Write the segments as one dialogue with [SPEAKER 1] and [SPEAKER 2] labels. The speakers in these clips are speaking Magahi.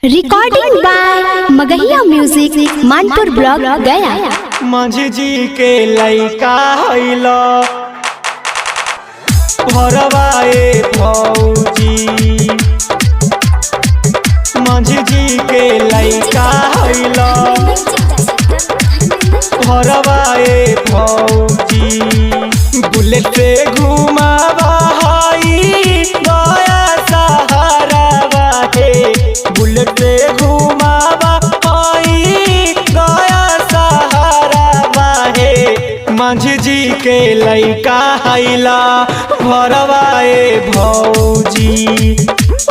[SPEAKER 1] Recording by Magahiya music Manpur block Gaya.
[SPEAKER 2] Manjhi ji के लइका हैल भरवाए भौजी। मांझी जी के लइका हैल भरवाए भौजी। बुलेट पे घुमावा हई गया सहारा हे। बुलेट पे घुमावा हई गया सहारा हे। मांझी जी के लइका हैला भरवाए भौजी।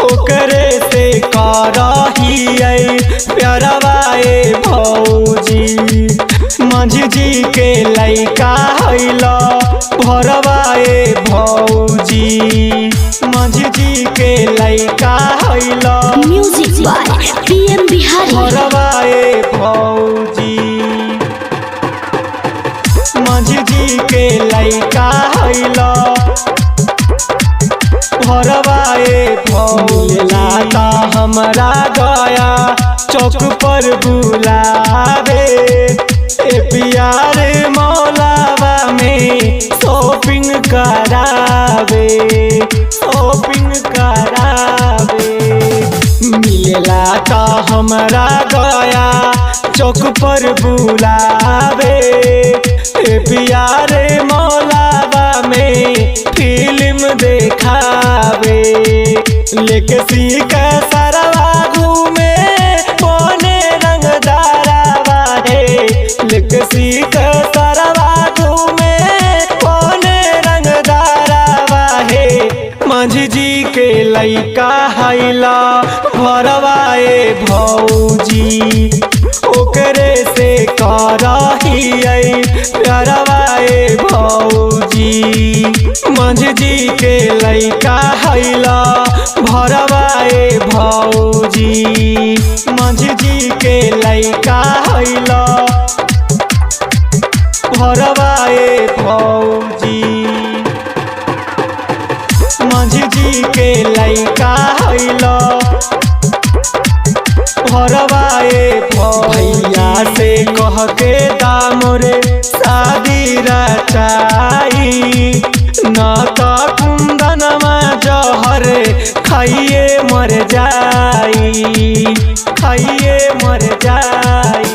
[SPEAKER 2] ओकरे से करहियै प्यारवाए भौजी। मांझी जी के लइका हैला भरवाए भौजी। मांझी जी के लइका हैला
[SPEAKER 1] म्यूजिक बाय पीएम बिहारी।
[SPEAKER 2] भरवाए भौजी। मांझी जी के लइका हैला भरवाए भौजी। ता हमरा गया चौक पर बुलावे। ए प्यार मौलावा में शॉपिंग करावे, शॉपिंग करावे। मिलेला ता हमरा गया चौक पर बुलावे। ए प्यार मौलावा में फिल्म देखावे। लेके सीख सरवा घूमे कोने रंग दारावा हे। लेके सीख सरवा घूमे कोने रंग दारावा हे। मांझी जी के लइका हैला भरवाए भौजी। ओकरे से करहियै प्यारवाए भौजी। मांझी जी के लइका हैला भरवाए भौजी। मांझी जी के लइका हैला भरवाए भौजी। मांझी जी के लइका हैला भरवाए भैया से कह के दामोरे शादी रचाई। न त कुंदनमा जहर खाइए मर जाई, खाइए मर जाई।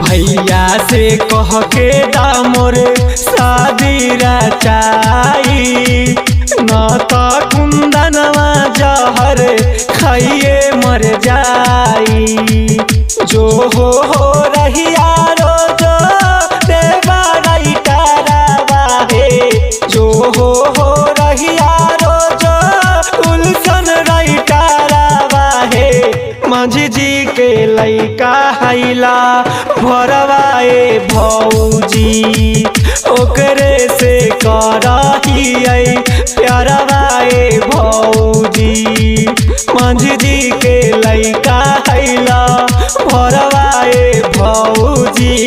[SPEAKER 2] भैया से कह के दामोर शादी रचाई। न त कुंदनवा जहर खाइए मर जाई। जो हो रहिया रोजो देवा राइटरवा हे। जो हो रहिया रोजो गुलशन राइटरवा हे। मांझी जी के लइका हैला भरवाए भौजी। ओकरे से करहियै प्यारवाए भौजी। मांझी जी के लइका हैला भरवाए भौजी।